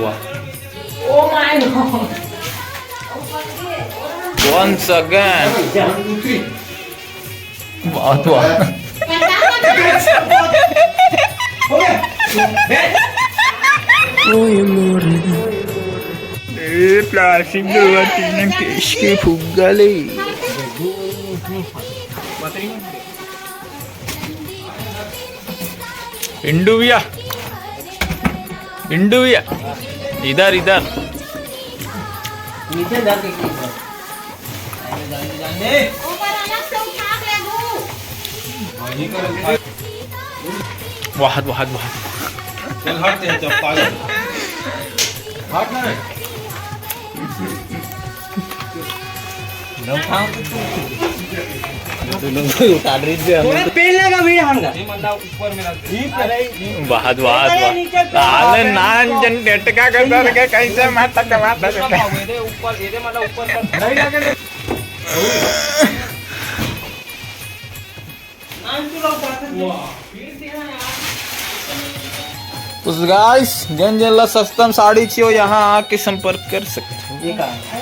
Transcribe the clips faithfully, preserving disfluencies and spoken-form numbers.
वाह। Oh my God। Once again। बहुत वाह। ये प्लास्टिक दो तीन कैश के फुग्गा ले। इंडू भैया, इंडू भैया, इधर, इधर। नीचे जाके की कर। जाने, जाने। ऊपर अलग से उठा के ले लूं। वहाँ, वहाँ, वहाँ। चल हट, तेरा चप्पा है। हट ना रे। उठा। उतार रही थी हम। थोड़ा पहले का भी हम का। ये मतलब ऊपर में रख दे। अरे, बहुत, बहुत, अरे, बहुत। नीचे पे ताले नान जन टटका कर दे के कैसे माता का माता। ऊपर, ये दे, ऊपर कर। नहीं लगे। तो गाइस, जेन जेन ला सस्ता में साड़ी चाहिए, यहाँ आके संपर्क कर सकते हो। ये कहाँ है?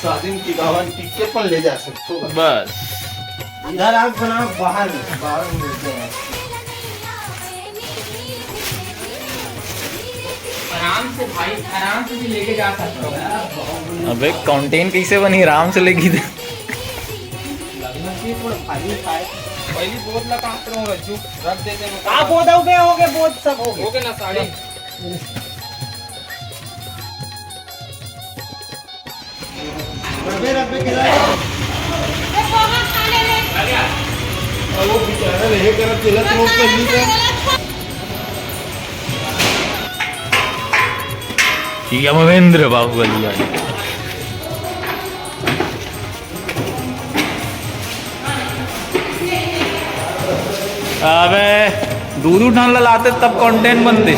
शादी में टिकावन टिकट पर ले जा सकते हो। बस। इधर आप बना, बाहर, बाहर में मिलते हैं। आराम से भाई, आराम से भी लेके जा सकते हो। अबे, कंटेंट कैसे बनी? आराम से लेके दे। लगना चाहिए थोड़ा भारी खाए। पहली बोतल का हाथ रहो रज्जू, रख देते हैं। आप बोतल हो गए, हो गए, बोतल सब हो गए। हो गए ना साड़ी? रबे, रबे के लाए। वो बेचारा रहे कर चिल्लत रोक कर ली कर। यमवेंद्र बाहुबली भाई। अबे, दू दू ठन ला लाते तब कंटेंट बनते।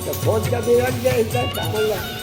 तो भोज का भी रख दे, इधर चावल रख।